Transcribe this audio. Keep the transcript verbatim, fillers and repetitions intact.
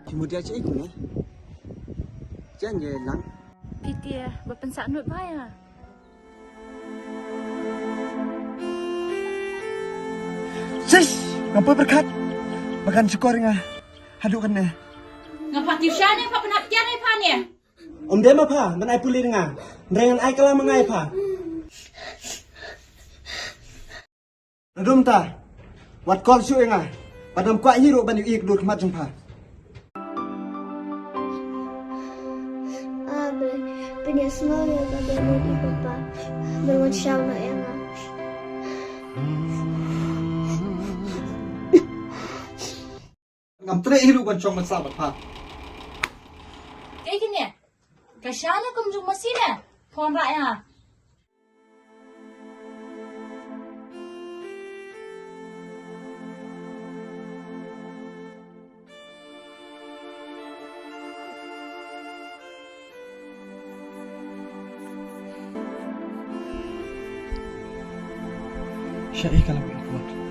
Ki mut ïa shi kumne. Jan ye lang. Phi te ba pynsah nud ba ïa. Shish, ngam poi pyrkhat ba kan shukor ïa nga haduh kane. Nga pha tuition ne pha pynhap kian ne pha ne. Ym dei ma pha ban ai pule ïa nga. Hynrei ngan ai kylla ma nga ïa pha. Nadum ta, wat call shuh ïa nga. Bad ym kwah hi ruh ban ïohi ka dur khmat jong pha. Abe, pynïasngew ïa ka ba ïa papa. Ba wan shaw na ïa nga. Ngam treh hi ruh ban shong ban sah bad pha. Kaei kane? Ka sha ne kum jong masi ne? Phone rah ïa nga. Shaei ka la wan.